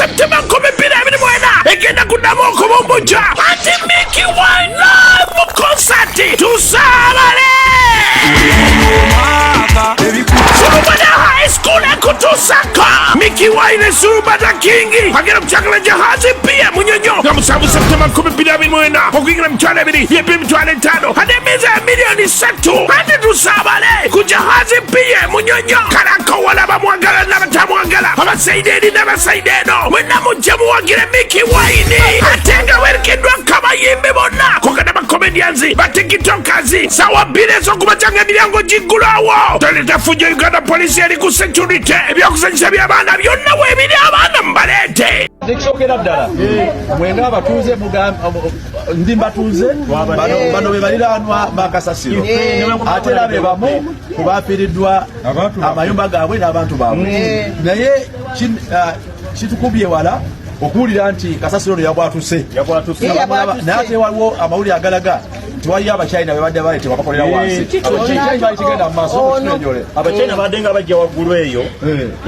September 2024 egenda kuddamu okubumbujja anti Mikie Wine live concert. Tusaabale Sulubada High School ekutusako Mikie Wine, Sulubada King agenda kukyakala Jahazi pia Munyonyo nga 7 September 2024. Okuyingira 20,000, VIP 50,000, ate emmeeza ya 3 miliyoni. Ate tusaabale ku Jahazi pia Munyonyo. Kalakowala bamwagala n'abatamwagala, abasaide eri n'abasaide eno, mwenna mujje muwagire Mikie Wine, ate nga werekeddwa kabayimbi bonna kogenda ba comedians, ba TikTokers. Sawa 2 ez'okumakya emiryango giggulawo. Toleta fujjo, Uganda Police eri ku security. Ebyokuzanyisa by'abaana byonna weebiri, abaana mubaleete. Ekisookera ddala, mwenga abatuuze, ndi mbatuuze, bano be baliraanwa bakasasiro, ate era be bamu ku bafiiriddwa amayumba gaabwe n'abantu baabwe. Naye kitukubye wala okuwulira nti kasasiro ono yabwatuse, naye ate waliwo amawulire agalaga nti waliyo Abachina bebadde baleetebwa bakolera wansi. Kiki kigenda mu maaso? Kinyonyole. Abachina badde nga bajja waggulu eyo,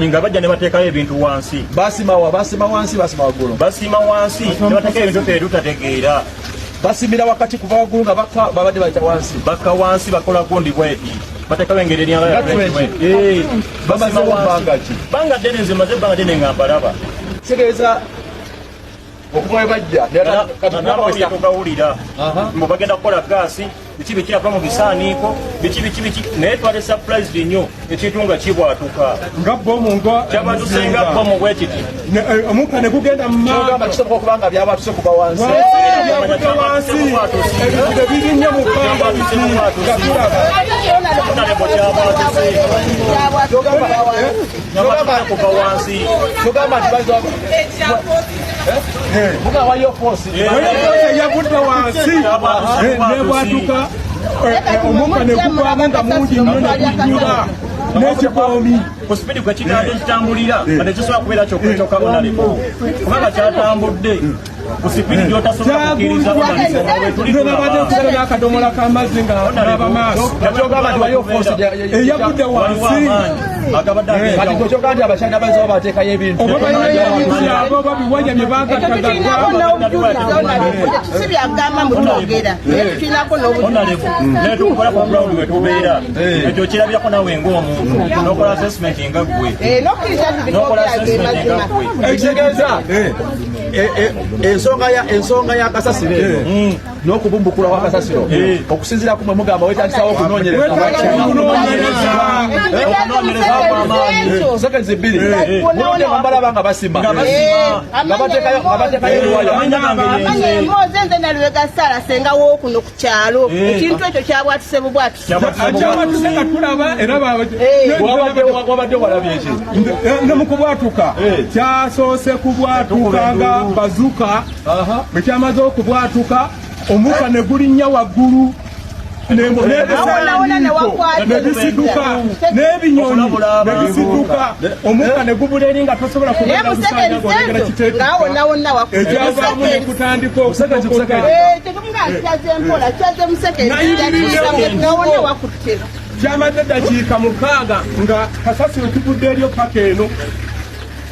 nga bajja ne bateekayo ebintu wansi. Basima wa? Basima wansi, basima waggulu? Basiima wansi ne bateekayo ebintu ffe tutategeera. Basimira wakati kuva waggulu nga bakka, babadde bayita wansi? Bakka wansi, bakola gundi bweti, bateekawo engeri Nga eryanga. Trench. Bamazewo bbanga ki? Bbanga ddene, nze maze ebbanga ddene nga mbalaba. Kitegeeza okuva we bajja kati n'amawulire tugawulira mbu bagenda kukola gaasi, biki biki ava mu bisaaniiko, biki biki biki, naye twali surprised nnyo ekintu nga kibwatuka. Nga bomu nga. Kyabatuse nga bomu bwe kiti. Omukka ne gugenda mu Kyogamba maaso. Kisoboka okuba nga byabatuse kuva wansi. Byavudde wansi, ebintu birinnya mu bbanga biti nga tulaba. Honorable, kyabatuse. Kyogamba kuva wansi. Kyogamba nti bayinza muga waliyo force. Yavudde wansi nebwatuka, omukka ne gugwamu nga mungi nnyo, ne gujjula n'ekikoomi. Ku speed kwe kitandde kitambulira nga tekisobola kubeera kyokka, honorable, kubanga kyatambudde ku speed gy'otasobola kukkiriza, honorable. Babadde kugala n'akadomola k'amazzi nga naba maaso. Kyogamba nti waliyo force Eyavudde wansi. Agabadde Kati gwe kyogamba nti Abachina bayinza oba bateekayo ebintu? Oba balinayo ebintu byabwe oba biwaya bye Ekyo tukirinako bagattagatta. n'obujulizi, honorable. Si byagamba mutwogera, naye tukirinako n'obujulizi. Naye tukola ku ground we tubeera, ekyo kirabirako nawe ng'omuntu n'okola assessment nga ggwe. N'okkiriza nti N'okola bitwogera ge assessment nga mazima. ggwe. Ekitegeeza ensonga ya kasasiro eno n'okubumbukula kwa kasasiro, okusinziira ku mwe mugamba wetagisawo okunoonyereza. Okunoonyereza. Seconds 2, muludde nga mbalaba nga basima, nga bateekayo ebiwaya. Amanya gange Amanya yenze. Emoze, nze Nalubega Sara, senga wookuno ku kyalo. Ekintu ekyo kyabwatuse bubwatuse. Kyabwatuse nga tulaba era. Wabadde walabye ki? Ne mu kubwatuka, kyasoose kubwatuka nga bazuka. Bwe kyamaze okubwatuka, omukka ne gulinnya waggulu Awonawona ne wakwata. ne bisituka n'ebinyonyi ne bisituka, omukka ne gubula eri nga tosobola Naye kugenda mu busanja seconds ezo ng'awonawonna wakwata. Ekyavaamu ne kutandika okukokota. Tetumunga kyaze mpola, kyaze mu seconds ngawonna wakutte. Kyamaze eddakiika 6 nga kasasiro kivudde eryo paka eno.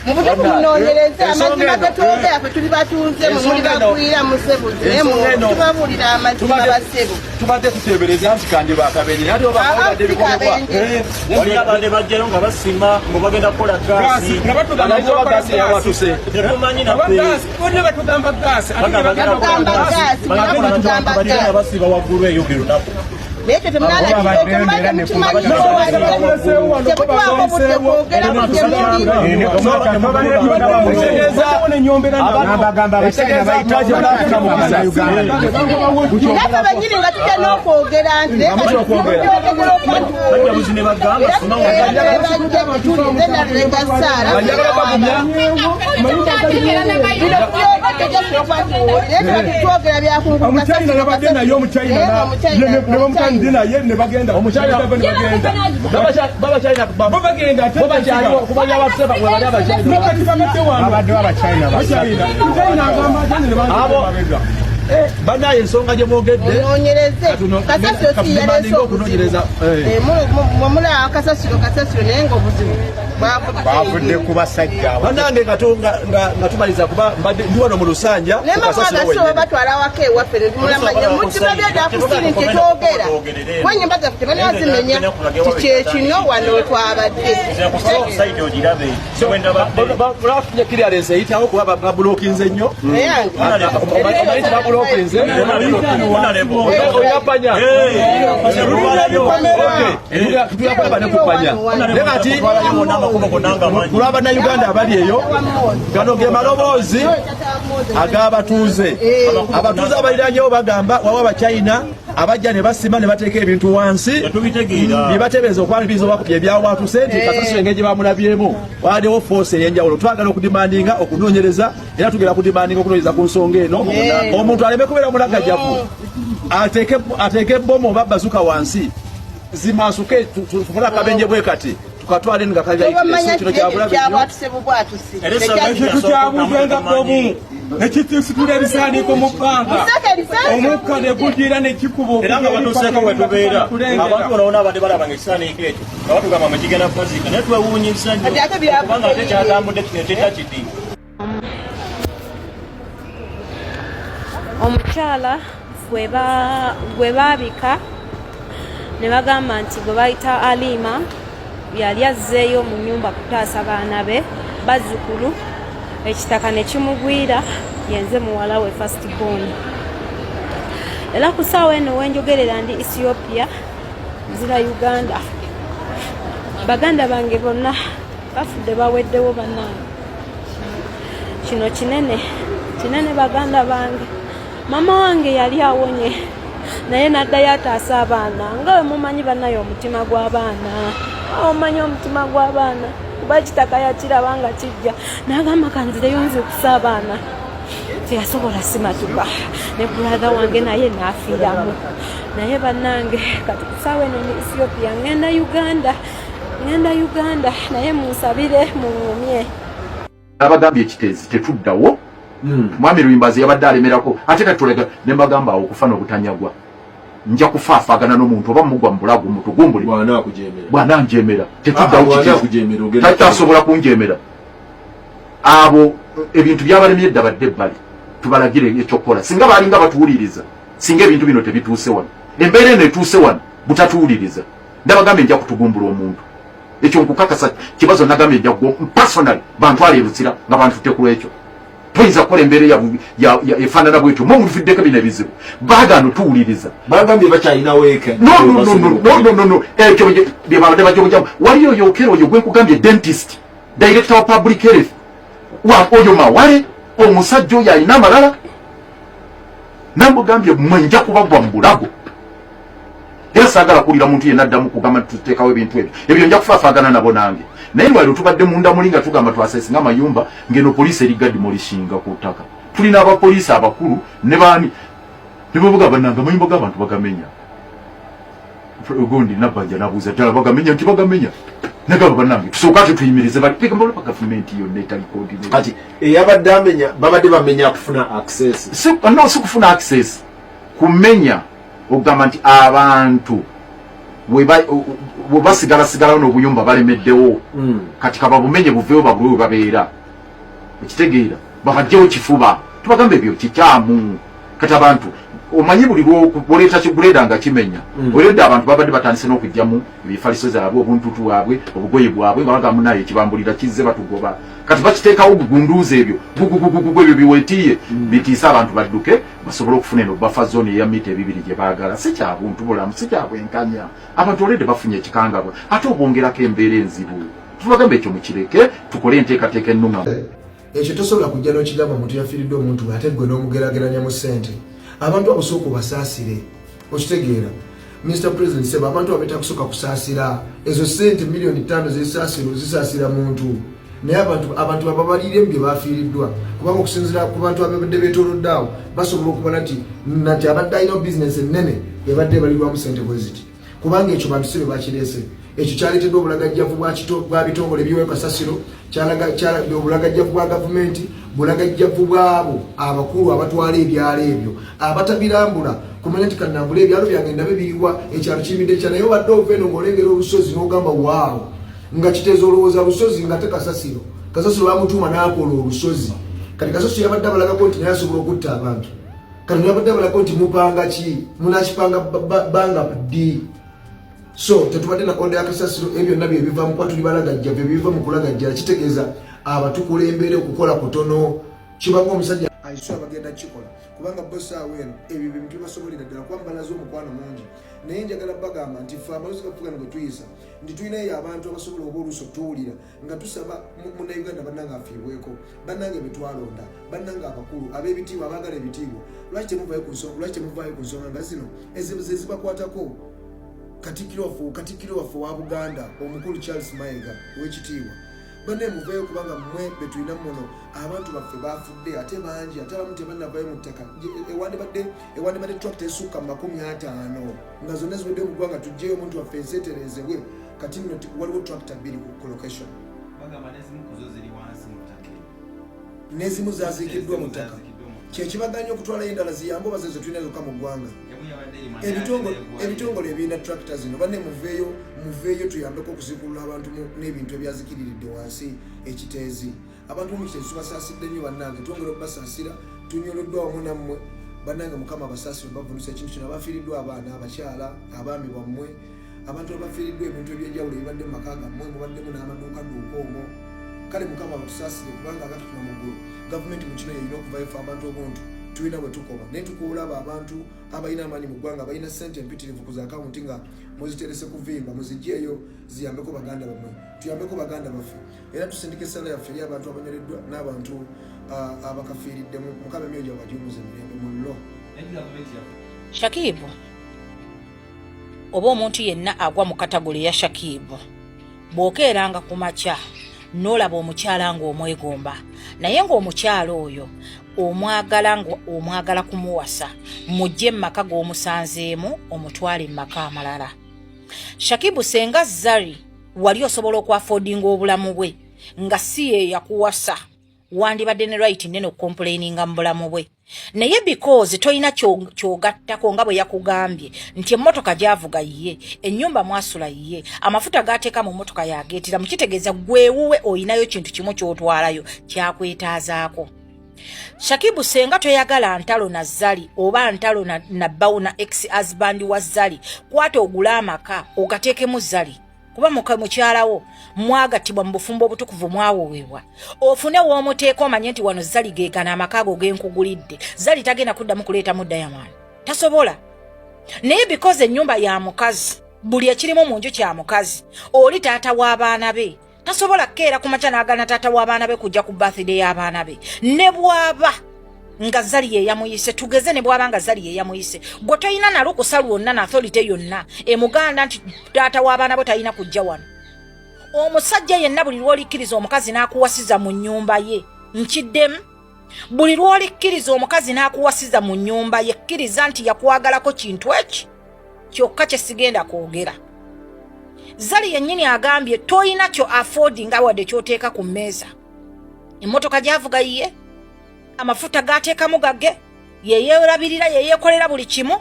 Mu butuufu munoonyereze amazima getwogera. Ffe tuli batuuze, mwe muli bagwira musebuzi, naye tubabuulira amazima, bassebo. Tubadde tuteebereza nti kandi bakabenje, ate oba babadde bikolebwa. Kabenje. Waliyo abadde bajjayo nga basima mbu bagenda kukola gaasi. Nga batugamba Bayinza oba gaasi yawatuse. Tetumanyi Oba naffe. gaasi, bonna batugamba gaasi, ate Bagamba bagamba Batugamba gaasi, bagenda batugamba bajja nga gaasi. basiba waggulu eyo buli lunaku. Naye ekyo temumanyi, temutwako budde kwogera ku gye muli. Bagamba Abachina bayita. Naffe bennyini nga tujja n'okwogera nti Bajja buzi ne bagamba sima waggulu. Nze Nalubega Saara. Twogera byakungu. Omuchina yabadde naye, Omuchina ne bamutandi naye ne bagenda ne bagenda. Babachina Bo bagenda ate bo bakyaliwo okumanya abatuse bwe bali Abachina. Kati babadde wano. Babaddewo Abachina basatu. Abachina, Muchina agamba ate ne Abo- bagenda. Banaye ensonga gye mwogedde Munoonyereze, kasasiro si yaleese obuzibu. Okunoonyereza. Mwemulaba kasasiro, kasasiro, naye nga obuzibu Bavudde ku basajja. Bannange, nga tumaliza, kuba mbadde ndi wano mu Lusanja. Naye mama, batwala waka ewaffe nemulamanya mutima byadakusiri nti twogera kuba enyumba zaffe tebanazimenya tikyekino wano wetwabadde. Mulafunye clearance eyitawo kuba babulokinze nnyo. Omanyi nti babulokinze oyapanya tuyakulaba ne kupanya. Naye kati kulwa Bannayuganda abali eyo, gano ge maloboozi ag'abatuuze. Abatuuze abaliranyewo bagamba wawa Abachina abajja ne basima ne bateeka ebintu wansi bye bateebereza okuba biyinza oba byebyawatuse, nti kasasiro engeri gye bamulabyemu waddewo force ey'enjawulo. Twagala okudemandinga okunoonyereza, era tugenda kudemandinga okunoonyereza ku nsonga eno. Omuntu aleme kubeera mulagajjavu, ateeke bomu oba bazuka wansi zimansuke, tufune akabenje bwe kati tukatwale nga tobamanya. Kino kyabulabe nnyo. Kyabwatuse bubwatusi. Ekintu kyabuze nga bomu nekisitula ebisaaniiko mu bbanga, omukka ne gugira ne kikuba. Era nga batuuseeko we tubeera, abantu bonaona abadde balaba nga ekisaaniiko ekyo nga batugamba mwe kigenda kubaziika, naye twewuunyisa nnyo Kati ate byavudde kubanga ate kyatambudde kino kyeta kiti. Omukyala gwe baabika ne bagamba nti gwe bayita Alima yali azzeeyo mu nnyumba kutaasa baana be bazzukulu, ekitaka ne kimugwira. Yenze muwala we first born, era ku ssaawa eno wenjogerera ndi Ethiopia, nzira Uganda. Baganda bange bonna bafudde, baweddewo. Bannange, kino kinene kinene. Baganda bange, mama wange yali awonye naye naddayo ataasa abaana. Nga we mumanyi bannaye, omutima gw'abaana, omanyi omutima gw'abaana, kuba kitaka yakiraba nga kijja n'agamba kanzireyo nzuukusa abaana, teyasobola simatuka. Ne brother wange naye naafiiramu. Naye bannange, kati kusaawa eno ni Ethiopia, ngenda Uganda, ngenda Uganda, naye munsabire, muŋumye. Abagambye ekiteezi tetuddawo. Mwami Luyimbazi yabadde alemerako ate kati tulega ne mbagamba awo okufa n'obutanyagwa. Nja kufaafaagana n'omuntu oba mugwa mu bulago mutugumbuli. Bw'ananjemera tetuddawo. Bw'anaakujemera. Takyasobola kunjemera. Abo ebintu byabalemye edda, badde ebbali tubalagire ekyokukola. Singa balinga batuwuliriza, singa ebintu bino tebituuse wano. Embeera eno etuuse wano butatuwuliriza. Ndabagambye nja kutugumbula omuntu, ekyo nkukakasa. Kibazo nagambye nja personally bantwala ebuzira nga bantutte ku lwekyo. Toyinza kukola embeera efaanana bwetyo mwe mutufiddeko bino ebizibu. Baagaano tuwuliriza. Bagambye bakyalinawo eka. No, no, no, no, no, no, no, no. Ekyo bye babadde bajja. Waliyo oyokera oyo gwe nkugambye, dentist, director wa public health wa oyo mawale, omusajja oyo alina amalala. Nambugambye mwe nja kubagwa mu bulago, era saagala kuwulira muntu yenna addamu kugamba nti tuteekawo ebintu ebyo. Ebyo nja kufaafaagana nabo nange. Naye lwaliro tubadde munda muli nga tugamba twasesinga amayumba, ngeno poliisi eri gademolishinga ku ttaka. Tulina abapoliisi abakulu ne baani ne bavuga bannange amayumba g'abantu bagamenya. Gundi Nabbanja nabuuza, ddala bagamenya? Nti bagamenya. Nagamba bannange, tusooka ate tuyimirize bali tegamba gavumenti yonna etali coordinated. Kati eyabadde amenya, babadde bamenya kufuna access? Si, no, si kufuna access, kumenya okugamba nti abantu we basigalasigalawo n'obuyumba balemeddewo. Kati kababumenye buveewo, babulwe we babeera. Okitegeera? Babajjewo kifuba. Tubagamba ebyo kikyamu. Kati abantu omanyi buli lwoleeta kiguleda nga kimenya. Oledde abantu babadde batandise n'okugyamu ebifaliso zaabwe, obuntutu bwabwe, obugoye bwabwe, nga bagamba munaye ekibambulira kizze batugoba. Kati bakiteekawo gugunduuza ebyo gugugugugu, ebyo biwetiye bitiise abantu badduke basobole okufuna eno buffer zone eya mita 2 gye baagala. Si kya buntu bulamu, si kya bwenkanya. Abantu oledde bafunye ekikangabwa, ate obwongerako embeera enzibu. Tubagamba ekyo mukireke, tukole enteekateeka ennungamu. Ekyo tosobola kujja n'okigamba omuntu yafiiriddwa omuntu we, ate gwe n'omugerageranya mu ssente. Abantu abo sooka obasaasire. Okitegeera, Mr President? Seba, abantu abo beetaaga kusooka kusaasira. Ezo ssente 5 miliyoni zesaasiro zisaasira muntu, naye abantu ababaliremu bye bafiiriddwa, kubanga okusinziira ku bantu ababadde beetoolodde awo, basobola okubala nti nati abadde alina bizinesi ennene ebadde ebalirwamu ssente bwe ziti, kubanga ekyo bantu si be bakireese. Ekyo kyaleeteddwa obulagajjavu bwa bitongole ebiwa kasasiro, obulagajjavu bwa gavumenti, bulagajjavu bwabo abakulu abatwala ebyalo ebyo abatabirambula kumanya nti kanambula ebyalo byange ndabe biriwa. Ekyalo kiyimidde kya, naye obadde ova eno ng'olengera olusozi n'ogamba waawo. Nga Kiteezi olowooza lusozi, nga te kasasiro. Kasasiro bamutuuma n'akola olusozi. Kati kasasiro yabadde abalagako nti naye asobola okutta abantu. Kati yabadde abalagako nti mupanga ki, munakipanga banga ddi? So tetubadde na oda ya kasasiro. Ebyo byonna byebiva mukuba tuli balagajja, byebiva mu kulagajjala. Kitegeeza abatukulembere okukola kutono. Kibanga omusajja aiswa bagenda kukikola, kubanga bo saawa eno ebyo bintu bibasobolera ddala, kuba mubalaze omukwano mungi. Naye njagala bagamba nti ffe amalozi gaffe gano gwe tuyisa nti tulinayo abantu abasobola oba oluusi otuwulira nga tusaba Munnayuganda bannange afiibweko, bannange betwalonda, bannange abakulu ab'ebitiibwa, abaagala ebitiibwa. Lwaki temuvaayo ku nsonga? Lwaki temuvaayo ku nsonga nga zino ezibakwatako? Katikkiro waffe wa Buganda omukulu Charles Mayiga ow'ekitiibwa, banne muveeyo, kubanga mmwe betulina muno. Abantu baffe bafudde ate bangi, ate abamu tebannavayo mu ttaka. Ewandibadde tractor esukka mu 50 nga zonna ziweddeyo mu ggwanga, tugyeyo omuntu waffe, enseeterezebwe. Kati nno waliwo tractor bbiri ku location. Bagamba n'ezimu ku zo ziri wansi mu ttaka. N'ezimu zaziikiddwa mu ttaka, kyekibaganya okutwalayo endala ziyambe oba zezo tulina zokka mu ggwanga. Emu yabadde erima. Ebitongole ebirina tractor zino, banne muveeyo, muveeyo tuyambeko okuzikulula abantu n'ebintu ebyazikiriridde wansi Ekiteezi. Abantu mu Kiteezi tubasaasidde nnyo bannange, twongera okubasaasira, tunyoloddwa wamu nammwe bannange. Mukama abasaasire, bavunusa ekintu kino, abafiiriddwa abaana, abakyala, abaami bammwe, abantu abafiiriddwa ebintu ebyenjawulo ebibadde mu maka gammwe, mubaddemu n'amaduukaduuka omwo. Kale Mukama abatusaasire, kubanga agatutuma mu ggulu. Gavumenti mu kino yeyina okuvayo. Fe abantu obuntu tulina bwe tukoba, naye tukuulaba abantu abalina amaanyi mu ggwanga, balina ssente empitirivu ku za akawunti nga muziterese kuvimba, muzigyeyo ziyambeko baganda bammwe, tuyambeko baganda baffe. Era tusindika essala yaffe eri abantu abanyoleddwa n'abantu abakafiiriddemu. Mukama emyoyo gyabwe agiwumuza emirembe mu llo. Shakibu oba omuntu yenna agwa mu category ya Shakibu, bw'okeeranga ku makya n'olaba omukyala ng'omwegomba, naye ng'omukyala oyo omwagala, ng'omwagala kumuwasa, mujje mu maka g'omusanzeemu, omutwale mu maka amalala. Shakibu, senga Zari wali osobola okwaffordinga obulamu bwe nga si ye yakuwasa, wandibadde ne right nene okucomplaininga mu bulamu bwe. Naye because tolina kyogattako, nga bwe yakugambye nti emmotoka gyavuga yiye, ennyumba mwasula yiye, amafuta gateeka mu mmotoka yageetera, mukitegeeza gwewuwe oyinayo kintu kimu kyotwalayo kyakwetaazaako. Shakibu, senga toyagala ntalo na Zali oba ntalo na bawo na ex husband wa Zali, kwata ogule amaka ogateekemu Zali, kuba mukyalawo mwagattibwa mu bufumbo obutukuvu, mwawoweebwa. Ofune w'omuteeka, omanye nti wano Zali geegana amaka ago genkugulidde. Zali tagenda kuddamu kuleetamu Diamond, tasobola. Naye because ennyumba ya mukazi, buli ekirimu mu nju kya mukazi oli, taata w'abaana be tasobola kukeera ku makya n'agana taata w'abaana be kujja ku birthday y'abaana be, ne bw'aba nga Zali ye yamuyise. Tugeze ne bw'aba nga Zali ye yamuyise, gwe tolina nalukusa lwonna na authority yonna emuganda nti taata w'abaana bo talina kujja wano. Omusajja yenna buli lw'olikkiriza omukazi n'akuwasiza mu nnyumba ye, nkiddemu, buli lw'olikkiriza omukazi n'akuwasiza mu nnyumba ye, kkiriza nti yakwagalako kintu eki kyokka kye sigenda kwogera. Zali yennyini agambye toyina kyo affordinga wadde kyoteeka ku mmeeza. Emmotoka gyavuga yiye, amafuta gateekamu gage, yeyeerabirira, yeyeekolera buli kimu,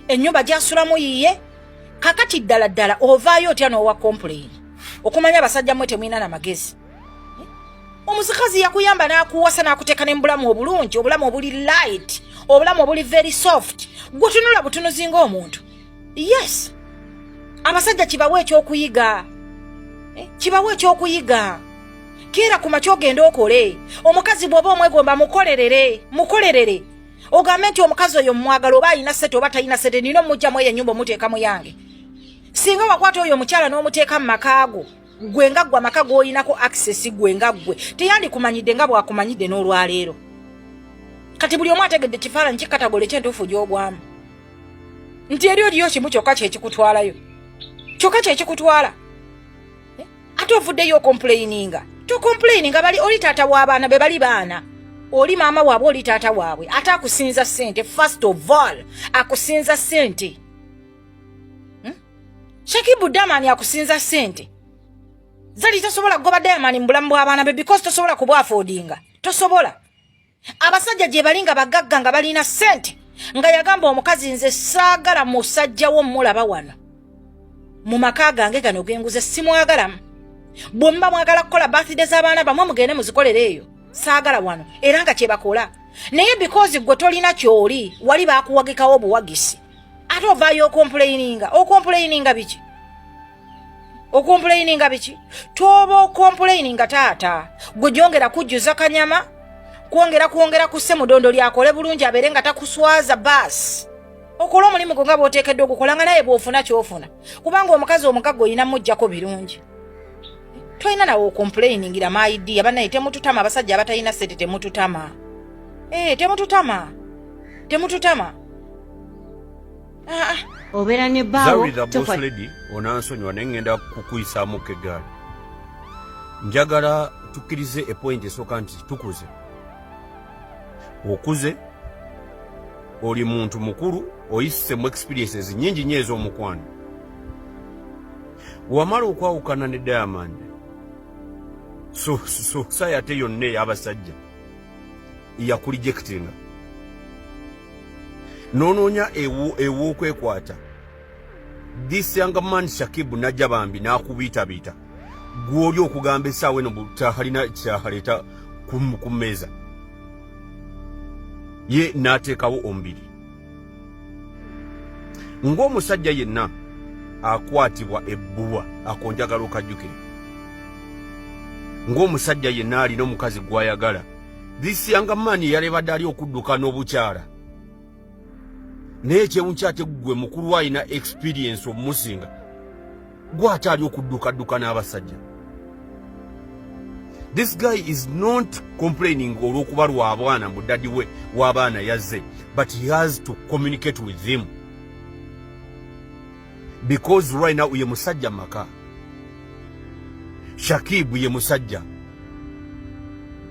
ennyumba gyasulamu yiye. Kakati ddala ddala ovaayo otya n'owa complain? Okumanya abasajja mmwe temulina na magezi. Omusikazi yakuyamba n'akuwasa n'akuteeka ne mubulamu obulungi, obulamu obuli light, obulamu obuli very soft, gwetunula butunuzi ng'omuntu. Yes, abasajja kibawe ekyokuyiga, kibawe ekyokuyiga. Keera ku makya ogende okole. Omukazi bw'oba omwegomba, mukolerere, mukolerere, ogambe nti omukazi oyo mumwagala, oba alina sente oba talina sente, nina omugjamu eyo ennyumba, omuteeka mu yange. Singa wakwata oyo omukyala n'omuteeka mu makaago, gwe nga gwe amaka g'oyinako access, gwe nga gwe teyandikumanyidde nga bw'akumanyidde n'olwaleero. Kati buli omu ategedde kifaananyi kikatagole ekyentuufu gy'ogwamu nti eri oliyo kimu kyokka kyekikutwalayo, kyokka kyekikutwala. Ate ovuddeyo ocomplaininga, tocomplaininga. Bali oli taata w'abaana be, bali baana, oli maama waabwe, oli taata waabwe, ate akusinza ssente. First of all akusinza ssente. Shakibu Damani akusinza ssente. Zali tosobola kugoba Diamond mu bulamu bw'abaana be because tosobola kubwaffordinga, tosobola. Abasajja gye bali nga bagagga nga balina ssente, nga yagamba omukazi, "Nze saagala musajja wo mmulaba wano mu maka gange gano genguze, simwagalamu." Bwe muba mwagala kukola birthday z'abaana bamwe, mugende muzikolere eyo, saagala wano. Era nga kyebakola. Naye because gwe tolina kyoli, wali bakuwagikawo obuwagisi, ate ovaayo ocomplaininga. Ocomplaininga biki? Ocomplaininga biki? Toba ocomplaininga, taata. Gwe gyongera kujjuza kanyama, kwongera kwongera ku ssemudondo lyakole bulungi, abeere nga takuswaza. Baasi okole omulimu gwe nga bw'oteekeddwa okukola, nga naye bw'ofuna ky'ofuna, kubanga omukazi omugagga olina muggyako birungi, tolina nawe ocomplainingira. My dear, bannaye temututama. Abasajja abatalina sente temututama. Ee, temututama, temututama. Ah, ah. Obeera ne bbaawo. Zari the boss lady, onansonyiwa naye ngenda kukuyisaamu kegaali. Njagala tukkirize epoint esooka nti tukuze, okuze, oli muntu mukulu, oyise mu experiences nyingi nnyo ez'omukwano. Wamala okwawukana ne Diamond, so society yonna ey'abasajja yakurejectinga, n'onoonya ew'okwekwata. This young man Shakibu najja bambi n'akubiitabiita. Gw'oli okugamba essaawa eno talina kyaleeta ku mmeeza, ye n'ateekawo omubiri ng'omusajja yenna akwatibwa ebbuba. Ako njagala okajjukire ng'omusajja yenna alina omukazi gw'ayagala. This young man yalebadde ali okudduka n'obukyala, naye ekyewunkya ate gwe mukulu alina experience omusinga, gwate ali okuddukadduka n'abasajja. This guy is not complaining olw'okuba lwabwana mbu daddy we w'abaana yazze, but he has to communicate with him because right now ye musajja maka. Shakibu ye musajja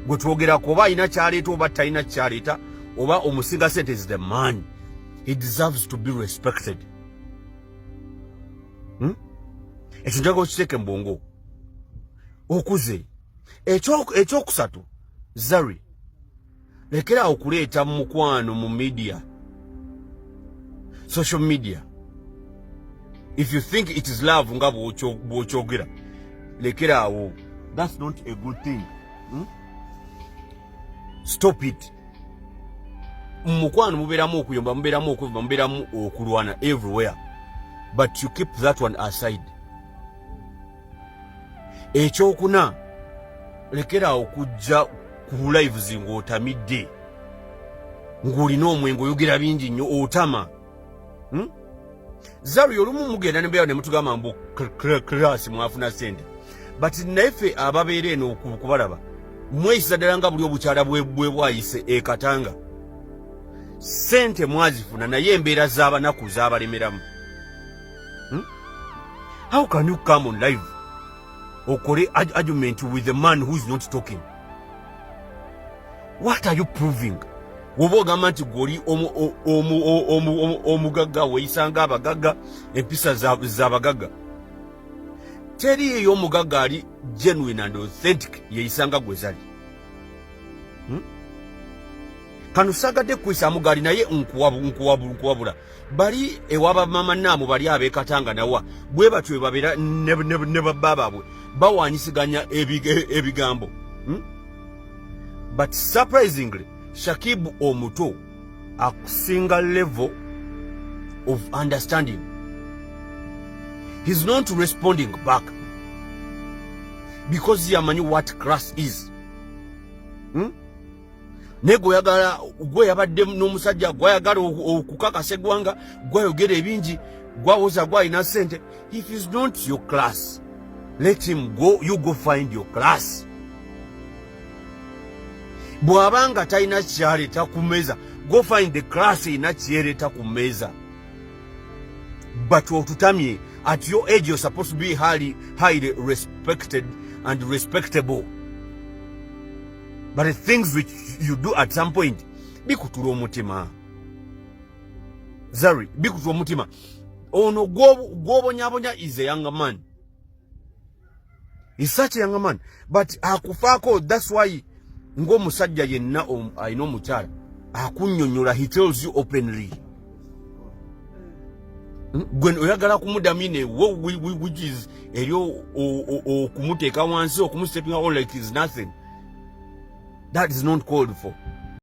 gwe twogerako, oba alina kyaleeta oba talina kyaleeta oba omusinga sente, is the man, he deserves to be respected, Ekyo njagala okiteeke mu bwongo, okuze. Ekyokusatu, Zari, lekera okuleeta mukwano mu media, social media. If you think it is love nga bw'okyogera, lekera awo. That's not a good thing, Stop it. Mukwano mubeeramu okuyomba, mubeeramu okuvuma, mubeeramu okulwana everywhere, but you keep that one aside. Ekyokuna, lekera okujja ku lives ng'otamidde, ng'olina omwenge, oyogera bingi nnyo, otama, Zari, olumu mugenda nembeera ne mutugamba mbu class mwafuna sente, but naye ffe ababeera eno kubalaba mweyisa ddala nga buli obukyala bwe bwayise ekatanga. Sente mwazifuna, naye embeera z'abanaku z'abalemeramu, How can you come on live okole argument with a man who is not talking? What are you proving? Woba ogamba nti gwoli omugagga, weeyisanga abagagga, empisa z'abagagga, teri eyo omugagga ali genuine and authentic yeeyisanga gwe zali, Kano sagadde kuyisaamu gaali, naye nkuwabula. Bali ewaba naamu, bali ab'ekatanga nawa bwe batyo babeera ne babba baabwe, bawanyisiganya ebigambo, But surprisingly, Shakibu omuto akusinga level of understanding. He's not responding back because yamanyi what class is, Naye gweoyagala, gwe yabadde n'omusajja gwayagala okukakasa eggwanga, gwayogera ebingi, gwawoza gwalina sente. If is not your class, let him go. You go find your class. Bw'abanga talina kyaleeta ku mmeeza, go find the class erina kyereeta ku mmeeza. But otutamye. At your age you're supposed to be highly, highly respected and respectable, but the things which you do at some point bikutula omutima. Zari, bikutula omutima. Ono gwobonyabonya is a younger man, is such a younger man, but akufaako. That's why ng'omusajja yenna alina omukyala akunnyonnyola, he tells you openly. Gwe oyagala kumuddamu in a way which is eri okumuteeka wansi, okumusteppinga on like is nothing. That is not called for.